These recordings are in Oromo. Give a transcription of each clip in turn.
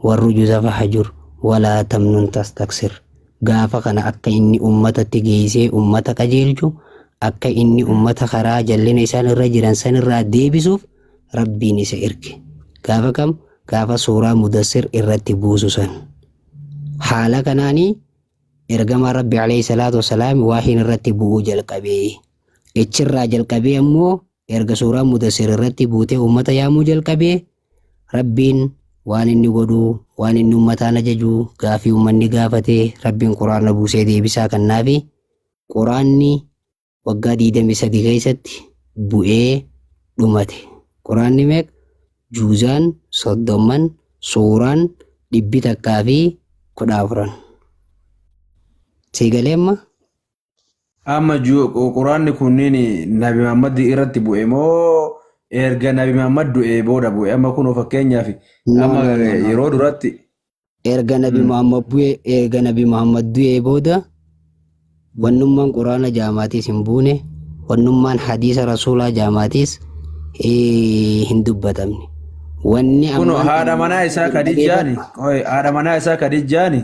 Warrujuza fahjur walaa tamnun tastaksir. Gaafa kana akka inni ummatatti geeysee ummata qajeelchu, akka inni ummata karaa jallina isaan irra jiran san irraa deebisuuf Rabbiin isa erge. Gaafa kam? Gaafa suuraa Mudassir irratti buusu san. Haala kanaanii ergamaan Rabbi alayhi salaatu wassalaam waahiin irratti bu'uu jalqabee. Ichirraa jalqabee ammoo erga suuraan Mudassir irratti buutee ummata yaamuu jalqabee Rabbiin waan inni godhu, waan inni ummataan ajaju, gaafii ummanni gaafate Rabbiin Quraana buusee deebisaa kannaafi. Quraanni waggaa 23 keessatti bu'ee dhumate. Quraanni meeqa? Juuzaan soddomman, suuraan 114. Sii galee amma? Amma quraanni kunniin Nabi Muhammad irratti bu'e moo erga Nabi Muhammad du'ee booda bu'e? Amma kunoo fakkeenyaaf No, amma no, no, no. yeroo duratti Erga Nabi Muhammad bu'e, erga Nabi Muhammad du'ee booda wannummaan Quraana jaamaatiis hin buune, wannummaan hadiisa Rasuulaa jaamaatiis hin dubbatamne. Wanni Kunoo ammaan haadha tana manaa isaa Khadijaani, dhageeffadhu. qoy, haadha manaa isaa Khadijaani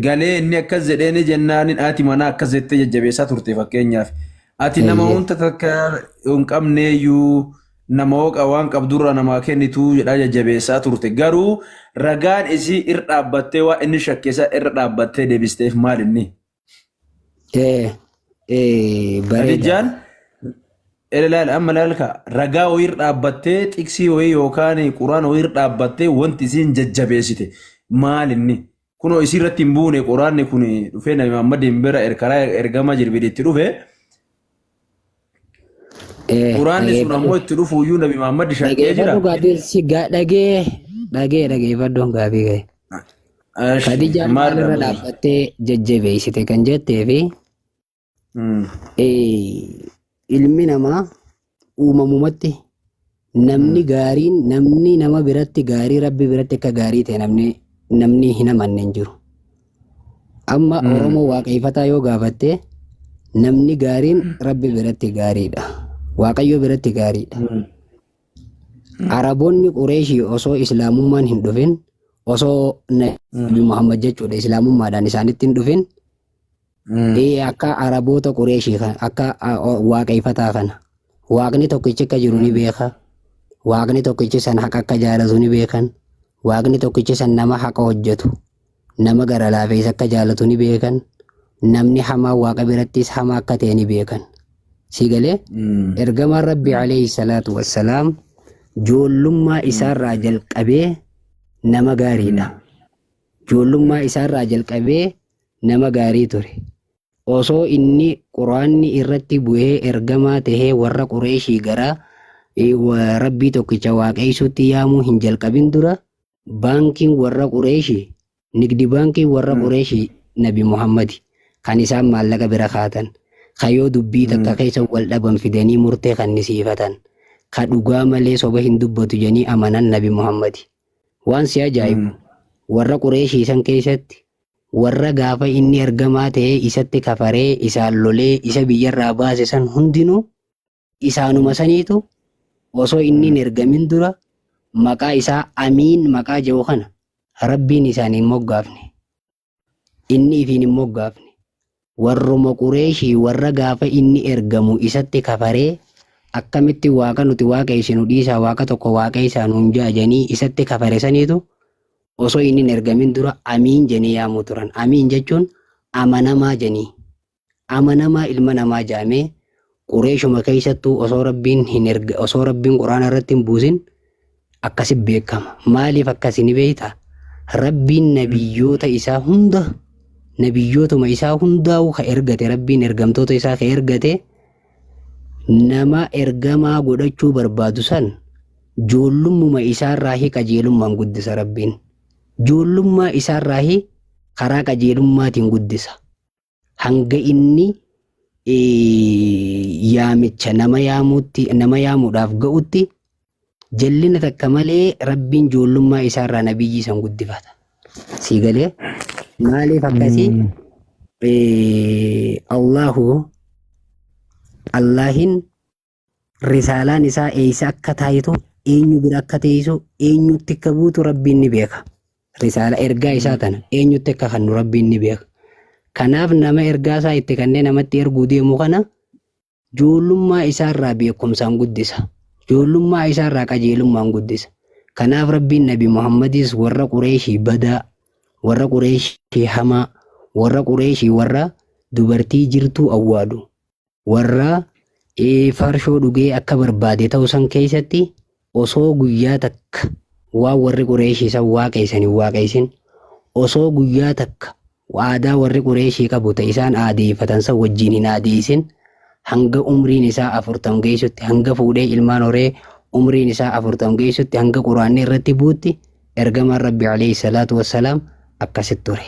galee inni akkas jedheeni jennaanin haati manaa akkas jettee jajjabeessaa turte fakkeenyaaf. Ati nama wanta takka hin qabneeyyuu nama hooqa waan qabdurraa namaa kennituu jedhaa jajjabeessaa turte. Garuu ragaan isii irra dhaabbattee waa inni shakkeessaa irra dhaabbattee deebisteef maal inni? Bareedaadha. Khadijaan ilaali amma ilaalka ragaa wayii irra dhaabbattee xiqsii wayii yookaan quraan wayii irra dhaabbattee wanti isiin jajjabeessite maal inni? Kunoo isii irratti hin buune quraanni kun dhufee Nabi Muhammadiin bira karaa ergama Jibriil itti dhufe. Quraanni sun Dhageeffadhu. ammoo itti dhufuuyyuu Nabi Muhammad shakkee jira. Dhageeffadhu gaafii si dhagee dhagee dhageeffadhu gaafii ga'e. Ashi, Khadijaan maal maalirra dhabu? dhaabbattee jajjabeessite kan jettee fi ilmi namaa uumamumatti namni gaariin namni nama biratti gaarii Rabbi biratti akka gaarii ta'e namni namni hin amanne hin jiru. Amma Oromoo waaqeffataa yoo gaafatte namni gaariin Rabbi biratti gaariidha. Waaqayyo biratti gaariidha. Araboonni Qureeshii osoo Islaamummaan hin dhufin, osoo Nabi Muhammad jechuudha Islaamummaadhaan isaanitti hin dhufin, akka Araboota Qureeshii kana akka waaqeffataa kana waaqni tokkichi akka jiru ni beeka. Waaqni tokkichi san haqa akka jaalatu ni beekan. Waaqni tokkichi san nama haqa hojjetu, nama gara laafeessa akka jaalatu ni beekan. Namni hamaa waaqa birattis hamaa akka ta'e ni beekan. Si galee? Ergamaan Rabbi alayhi salaatu wassalaam joollummaa isaarraa jalqabee nama gaariidha. Joollummaa isaarraa jalqabee nama gaarii ture. Osoo inni Quraanni irratti bu'ee ergamaa tahee warra Qureeshii gara Rabbii tokkicha waaqeessuutti yaamuu hin jalqabin dura baankiin warra Qureeshii, nigdi baankiin warra Qureeshii Nabi Muhammadi kan isaan maallaqa bira kaatan, ka yoo dubbii takka keessa wal dhaban fidanii murtee kannisiifatan, ka dhugaa malee soba hin dubbatu jedhanii amanan Nabi Muhammadi. Waan si ajaa'ibu warra Qureeshii san keessatti warra gaafa inni ergamaa ta'ee isatti kafaree isaan lolee isa biyyarraa baase san hundinuu isaanuma saniitu osoo inni hin ergamin dura maqaa isaa Amiin maqaa jedhu kana Rabbiin isaan hin moggaafne. Inni ifiin hin moggaafne. Warruma Qureeshii warra gaafa inni ergamu isatti kafaree akkamitti waaqa nuti waaqeessinu dhiisaa waaqa tokko waaqeessaa nuun ja'a jedhanii isatti kafare saniitu osoo inni hin ergamin dura Amiin jedhanii yaamuu turan. Amiin jechuun amanamaa jedhanii. Amanamaa ilma namaa jedhamee Qureeshuma keessattuu osoo Rabbiin hin erga osoo Rabbiin Qur'aana irratti hin buusin akkasi beekama. Maaliif akkasi ni beektaa? Rabbiin nabiyyoota isaa hunda nabiyyootuma isaa hundaa'u ka ergate Rabbiin ergamtoota isaa ka ergate nama ergamaa godhachuu barbaadu san joollummuma isaarraahi qajeelummaan guddisa Rabbiin. Joollummaa isaarraahi karaa qajeelummaatiin guddisa. Hanga inni yaamicha nama yaamuutti nama yaamuudhaaf ga'utti jallina takka malee Rabbiin joollummaa isaarraa nabiyyii san guddifata. Sii galee maaliif akkasii Allahu Allahin risaalaan isaa eessa akka taayitu eenyu bira akka teessu eenyutti akka buutu Rabbiin ni beeka. Risaala ergaa isaa tana eenyutti akka kannu Rabbiin ni beeka. Kanaaf nama ergaa isaa itti kannee namatti erguu deemu kana joollummaa isaarraa beekumsaan guddisa. Joollummaa isaarraa qajeelummaan guddisa. Kanaaf Rabbiin Nabi Muhammadis warra Qureeshii badaa, warra Qureeshii hamaa, warra Qureeshii warra dubartii jirtuu awwaalu, warra farshoo dhugee akka barbaade ta'u san keessatti osoo guyyaa takka waan warri Qureeshii san waaqeessan hin waaqeessin, osoo guyyaa takka aadaa warri Qureeshii qabu ta isaan aadeeffatan san wajjiin hin aadeessin, hanga umriin isaa 40 geessutti, hanga fuudhee ilmaan horee umriin isaa 40 geessutti, hanga Quraanni irratti buutti ergamaan Rabbi alayhi salaatu wassalaam akkasit ture.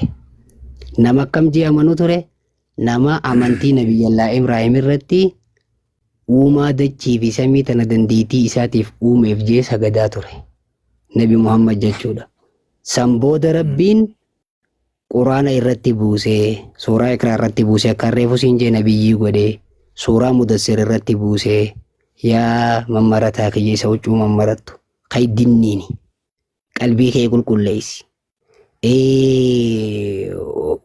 Nama akkam jee amanu ture? Nama amantii Nabiyyallaa Ibraahim irratti uumaa dachii fi samii tana dandeettii isaatiif uumeef jee sagadaa ture. Nabi Muhammad jechuudha. San booda Rabbiin Quraana irratti buusee, suuraa Iqraa irratti buusee akka reefu siin jee nabiyyii godhee, suuraa Mudassir irratti buusee, yaa mammarataa kiyya isa huccuu mammarattu, kai dinniini, qalbii kee qulqulleessi.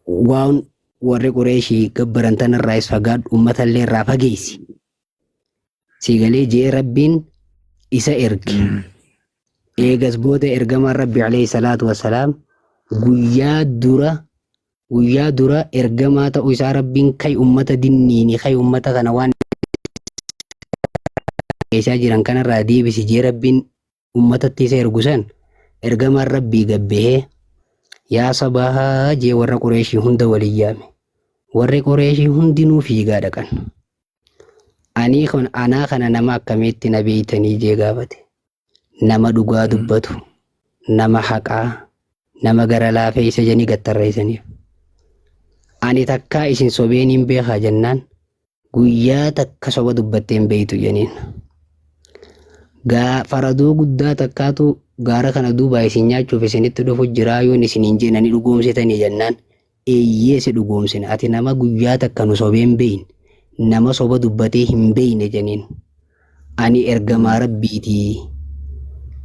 Waan warri Qureeshii gabbaran tanarraayis fagaadhu, uummatallee irraa fageessi. Sii galee jee Rabbiin isa erge. Eegas booda ergamaan Rabbi alayhi salaatu wassalaam guyyaa dura ergamaa ta'uu isaa Rabbiin kai ummata dinniini, kai ummata kana waan keessaa jiran kanarraa deebisi jee Rabbiin ummatatti isa ergu san, ergamaan Rabbii gabbehee yaa sabahaa jee warra Qureeshii hunda waliin yaame. Warri Qureeshii hundinuu fiigaa dhaqan. Anii kun anaa kana nama akkamiitti na beeytanii jee gaafate. Nama dhugaa dubbatu, nama haqaa, nama gara laafeessa jedhanii gattarreessaniif. Ani takkaa isin sobeen hin beekaa jennaan, guyyaa takka soba dubbattee hin beeytu jedhaniin. Gaa faradoo guddaa takkaatu gaara kana duubaa isin nyaachuuf isinitti dhufu jiraa yoon isiniin jeenani dhugoomsitanii jennaan, eeyyee si dhugoomsina, ati nama guyyaa takka nu sobee hin beeyne, nama soba dubbatee hin beeyne jedhaniin. Ani ergamaa Rabbiitii,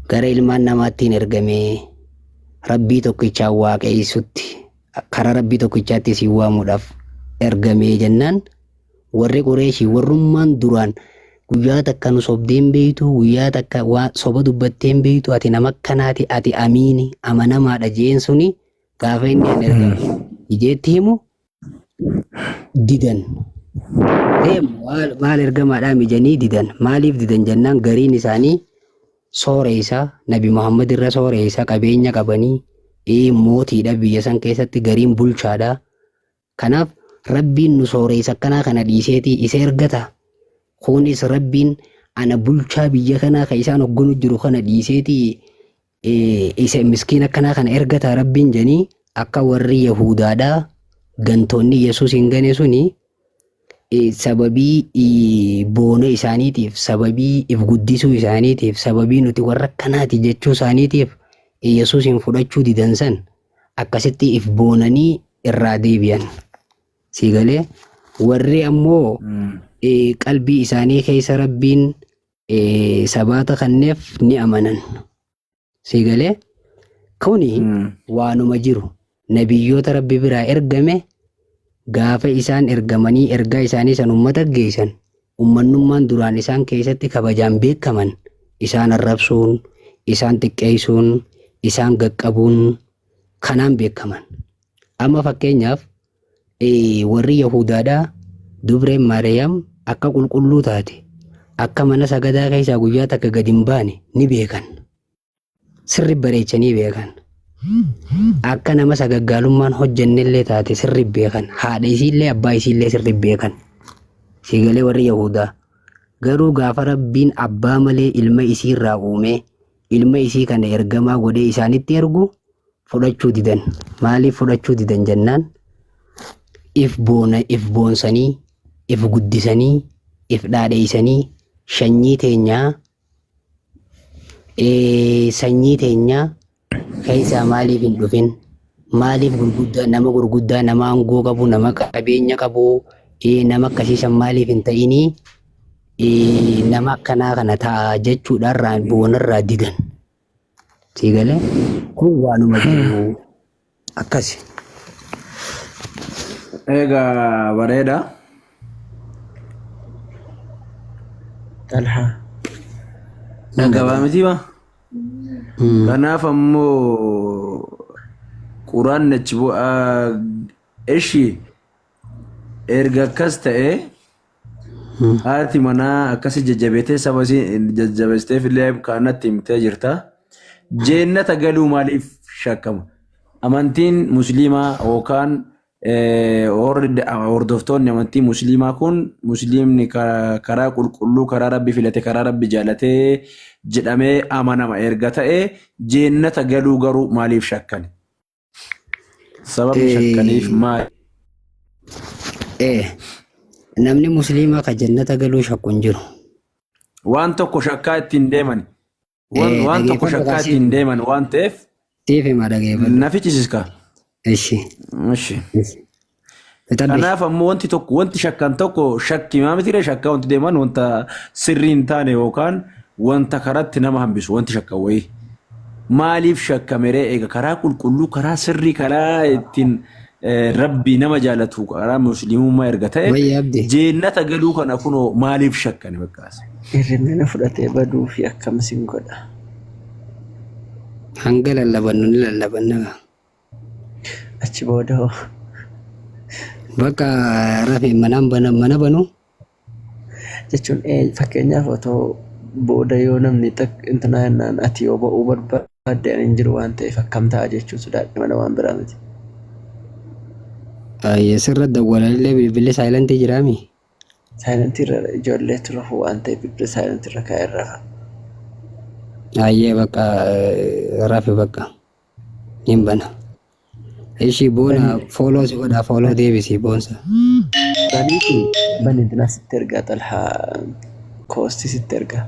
gara ilmaan namaattiin ergamee Rabbii tokkichaan waaqeessutti, karaa Rabbii tokkichaatti isin waamuudhaaf ergamee jennaan, warri Qureeshii warrummaan duraan guyyaa takka nu sobdee hin beeytu, guyyaa takka waa soba dubbattee hin beeytu, ati nama akkanaati, ati amiini amanamaadha jeen suni gaafa inni ani ergame ijeetti himu didan. Deemu maal ergamaadhaa mijanii didan. Maaliif didan jennaan, gariin isaanii sooreessa Nabi Muhammad irra sooreessa, qabeenya qabanii, mootiidha biyya san keessatti, gariin bulchaadha. Kanaaf Rabbiin nu sooreessa akkanaa kana dhiiseetii isa ergata. Kunis Rabbiin ana bulchaa biyya kanaa kan isaan hogganu jiru kana dhiiseetii isa miskiin akkanaa kana ergata Rabbiin jedhanii, akka warri Yahudaadhaa gantoonni Yesuus hin gane suni sababii boona isaaniitiif, sababii if guddisuu isaaniitiif, sababii nuti warra akkanaati jechuu isaaniitiif Yesuus hin fudhachuu didan san akkasitti if boonanii irraa deebi'an. Sii galee? Warri ammoo qalbii isaanii keessa Rabbiin sabaata kanneef ni amanan. Sii galee? Kuni waanuma jiru. Nabiyyoota Rabbi biraa ergame gaafa isaan ergamanii ergaa isaanii san ummata geessan, ummannummaan duraan isaan keessatti kabajaan beekaman isaan arrabsuun, isaan xiqqeessuun, isaan gaqqabuun kanaan beekaman. Amma fakkeenyaaf warri Yahudaadhaa dubreen Maariyaam akka qulqulluu taate, akka mana sagadaa keessaa guyyaa takka gad hin baane ni beekan. Sirri bareechanii beekan. Akka nama sagaggaalummaan hojjennellee taate sirri beekan. Haadha isiillee abbaa isiillee sirri beekan. Siigalee? Warri Yahudaa. Garuu gaafa Rabbiin abbaa malee ilma isiirraa uumee ilma isii kana ergamaa godhee isaanitti ergu fudhachuu didan. Maaliif fudhachuu didan jennaan, if boona, if boonsanii, if guddisanii, if dhaadheessanii sanyii teenyaa keessaa maaliif hin dhufin? Maaliif gurguddaa, nama gurguddaa, nama aangoo qabu, nama qabeenya qabu, nama akkasiisan maaliif hin ta'inii nama akkanaa kana ta'a jechuudhaan boonarraa didan. Sii galee kun waanuma jiru akkasi. Egaa bareeda. Xalhaa. Gabaa miti ma? Kanaaf ammoo quraanni achi bu'aa ishi erga akkas ta'e haati manaa akkasi jajjabeetee saba isii jajjabeessiteef illee kaanatti himtee jirta. Jeennata galuu maaliif shakkama? Amantiin musliimaa yookaan hordoftoonni amantii musliimaa kun musliimni karaa qulqulluu karaa rabbi filate karaa rabbi jaalatee jedhamee amanama erga ta'e jeennata galuu garuu maaliif shakkani? Sababni shakkaniif maali? Namni musliimaa ka jannata galuu shakku hin jiru. Waan tokko shakkaa ittiin deeman. Waan tokko Dhageeffadhu shakkaa kaa ittiin deeman waan ta'eef siif hima dhageeffadhu. na fichisiiska. Ishi. Ishi. Ishi. Fixadhu. Kanaaf ammoo wanti tokko wanti shakkan tokko shakki maa miti shakkaa wanti deeman wanta sirrii hin taane yookaan wanta karatti nama hambisu wanti shakkan wayii. Maaliif shakkameree eega karaa qulqulluu karaa sirrii karaa ittiin rabbi nama jaalatu karaa musliimummaa erga ta'e Wayyi abdi. jeennata galuu kana kunoo maaliif shakkani bakkaas. Hirribni na fudhatee baduu fi akkam sin godha. Hanga lallabannu ni lallabanna. Achi booda hoo. Bakka rafe manaan bana mana banu Jechuun fakkeenyaaf otoo booda yoo namni intinaa jennaan ati yoo ba'uu barbaadde ani hin jiru waan ta'eef akkam ta'a jechuun sodaadhe malee waan biraa miti. Sirra dawwalallee bilbilli saayilantii jiraami. Saayilantii irra ijoolleetu rafu waan ta'eef bilbila saayilantii irra kaa'ee rafa. Ayyee bakka rafe bakka hin bana. Ishii boona fooloo si godhaa fooloo deebisi boonsa. Baniiti bani intinaa sitti ergaa xalhaa koostii sitti ergaa.